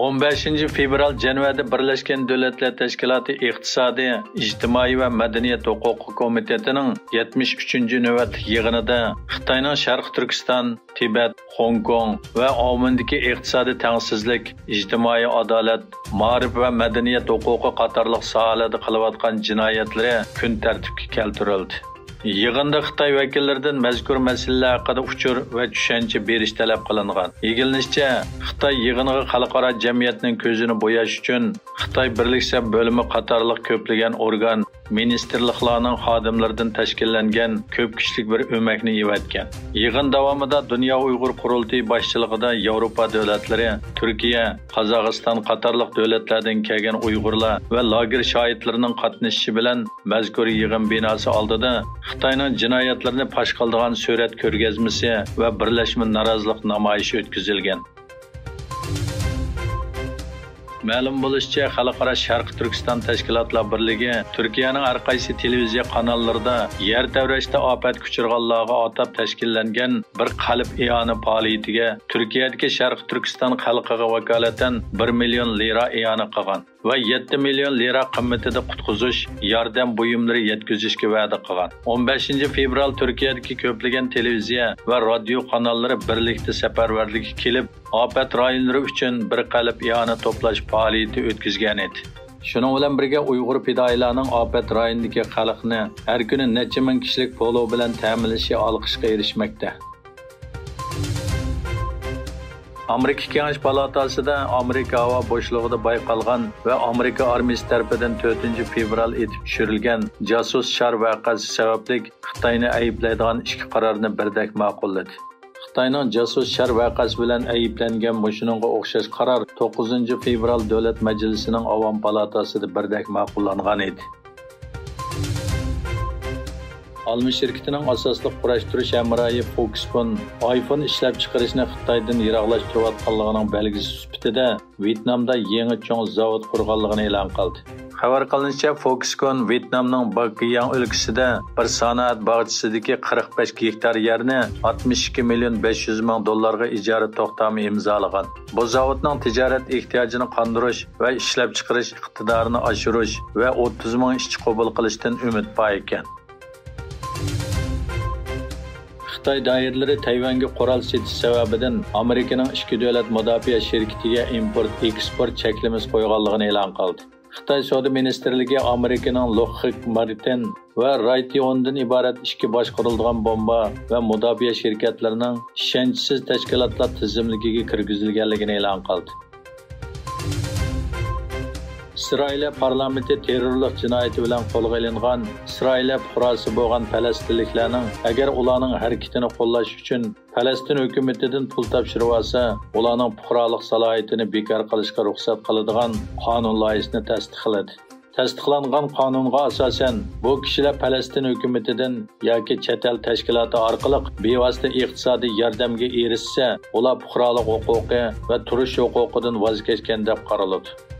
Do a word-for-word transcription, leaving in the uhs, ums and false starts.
ئون بەشىنچى فېۋرال جەنۋەدە بىرلەشكەن دۆلەتلەر تەشكىلاتى ئىقتىسادىي، ئىجتىمائىي ۋە مەدەنىيەت ھوقۇقى كومىتېتىنىڭ يەتمىش ئۈچىنچى نۆۋەتلىك يىغىنىدا خىتاينىڭ شەرقىي تۈركىستان، تىبەت، خوڭكوڭ ۋە ئاۋمېندىكى ئىقتىسادىي تەڭسىزلىك، ئىجتىمائىي ئادالەت، مائارىپ ۋە مەدەنىيەت ھوقۇقى قاتارلىق ساھەلەردە قىلىۋاتقان جىنايەتلىرى كۈن تەرتىپكە كەلتۈرۈلدى. يىغىندا خىتاي ۋەكىللىرىدىن مەزكۇر مەسىلىلەر ھەققىدە ئۇچۇر ۋە چۈشەنچە بېرىش تەلەپ قىلىنغان. ئىگىلىنىشىچە، خىتاي يىغىنغا خەلقئارا جەمئىيەتنىڭ كۆزىنى بوياش ئۈچۈن خىتاي بىرلىك سەپ بۆلۈمى قاتارلىق كۆپلىگەن ئورگان، مىنىستىرلىقلارنىڭ خادىملىرىدىن تەشكىللەنگەن كۆپ كىشىلىك بىر ئۆمەكنى ئېۋەتكەن. يىغىن داۋامىدا دۇنيا ئۇيغۇر قۇرۇلتىيى باشچىلىقىدا ياۋروپا دۆلەتلىرى، تۈركىيە، قازاقىستان قاتارلىق دۆلەتلەردىن كەلگەن ئۇيغۇرلار ۋە لاگېر شاھىتلىرىنىڭ قاتنىشىشى بىلەن مەزكۇر يىغىن بىناسى ئالدىدا خىتاينىڭ جىنايەتلىرىنى پاش قىلىدىغان سۈرەت كۆرگەزمىسى ۋە بىرلەشمە نارازىلىق نامايىشى ئۆتكۈزۈلگەن. مەلۇم بولۇشىچە، خەلقئارا شەرقىي تۈركىستان تەشكىلاتلار بىرلىكى تۈركىيەنىڭ ھەر قايسى تېلېۋىزىيە قاناللىرىدا يەر تەۋرەشتە ئاپەتكە ئۇچرىغانلارغا ئاتاپ تەشكىللەنگەن بىر قەلب ئىئانە پائالىيىتىگە تۈركىيەدىكى شەرقىي تۈركىستان خەلقىگە ۋاكالىتەن بىر مىليون لىرا ئىئانە قىلغان ۋە يەتتە مىليون لىرا قىممىتىدە قۇتقۇزۇش، ياردەم بۇيۇملىرى يەتكۈزۈشكە ۋەدە قىلغان. ئون بەشىنچى فېۋرال تۈركىيەدىكى كۆپلىگەن تېلېۋىزىيە ۋە رادىيو قاناللىرى بىرلىكتە سەپەرۋەرلىككە كېلىپ، ئاپەت رايونلىرى ئۈچۈن بىر قەلب ئىئانە توپلاش پائالىيىتى ئۆتكۈزگەنىدى. شۇنىڭ بىلەن بىرگە، ئۇيغۇر پىدائىيلارنىڭ ئاپەت رايونىدىكى خەلقنى ھەر كۈنى نەچچە مىڭ كىشىلىك پولۇ بىلەن تەمىنلىشى ئالقىشقا ئېرىشمەكتە. ئامېرىكا كېڭەش پالاتاسىدا ئامېرىكا ھاۋا بوشلۇقىدا بايقالغان ۋە ئامېرىكا ئارمىيىسى تەرىپىدىن تۆتىنچى فېۋرال ئېتىپ چۈشۈرۈلگەن جاسۇس شار ۋەقەسى سەۋەبلىك خىتاينى ئەيىبلەيدىغان ئىككى قارارنى بىردەك ماقۇللىدى. خىتاينىڭ جاسۇس شار ۋەقەسى بىلەن ئەيىبلەنگەن مۇشۇنىڭغا ئوخشاش قارار توققۇزىنچى فېۋرال دۆلەت مەجلىسىنىڭ ئاۋام پالاتاسىدا بىردەك ماقۇللانغان ئىدى. ئالما شىركىتىنىڭ ئاساسلىق قۇراشتۇرۇش ھەمراھى فوكسكون ئايفون ئىشلەپچىقىرىشنى خىتايدىن يىراقلاشتۇرۇۋاتقانلىقىنىڭ بەلگىسى سۈپىتىدە ۋيېتنامدا يېڭى چوڭ زاۋۇت قۇرغانلىقىنى ئېلان قىلدى. خەۋەر قىلىنىشىچە، فوكسكون ۋيېتنامنىڭ باكىياڭ ئۆلكىسىدە بىر سانائەت باغچىسىدىكى قىرىق بەش گېكتار يەرنى ئاتمىش ئىككى مىليون بەش يۈز مىڭ دوللارغا ئىجارە توختامى ئىمزالىغان. بۇ زاۋۇتنىڭ تىجارەت ئېھتىياجىنى قاندۇرۇش ۋە ئىشلەپچىقىرىش ئىقتىدارىنى ئاشۇرۇش ۋە ئوتتۇز مىڭ ئىشچى قوبۇل قىلىشتىن ئۈمىد بار ئىكەن. خىتاي دائىرىلىرى تەيۋەنگە قورال سېتىش سەۋەبىدىن ئامېرىكىنىڭ ئىككى دۆلەت مۇداپىئە شىركىتىگە ئىمپورت، ئېكسپورت چەكلىمىسى قويغانلىقىنى ئېلان قىلدى. خىتاي سودا مىنىستىرلىكى ئامېرىكىنىڭ لوخخىك مارتىن ۋە رايتېئوندىن ئىبارەت ئىككى باشقۇرۇلىدىغان بومبا ۋە مۇداپىئە شىركەتلىرىنىڭ ئىشەنچسىز تەشكىلاتلار تىزىملىكىگە كىرگۈزۈلگەنلىكىنى ئېلان قىلدى. ئىسرائىلىيە پارلامېنتى تېررورلۇق جىنايىتى بىلەن قولغا ئېلىنغان ئىسرائىلىيە پۇقراسى بولغان پەلەستىنلىكلەرنىڭ، ئەگەر ئۇلارنىڭ ھەرىكىتىنى قوللاش ئۈچۈن پەلەستىن ھۆكۈمىتىدىن پۇل تاپشۇرۇۋالسا، ئۇلارنىڭ پۇقرالىق سالاھىيىتىنى بىكار قىلىشقا رۇخسەت قىلىدىغان قانۇن لايىھىسىنى تەستىقلىدى. تەستىقلانغان قانۇنغا ئاساسەن، بۇ كىشىلەر پەلەستىن ھۆكۈمىتىدىن ياكى چەت ئەل تەشكىلاتى ئارقىلىق بىۋاسىتە ئىقتىسادىي ياردەمگە ئېرىشسە، ئۇلار پۇقرالىق ھوقۇقى ۋە تۇرۇش ھوقۇقىدىن ۋاز كەچكەن دەپ قارىلىدۇ.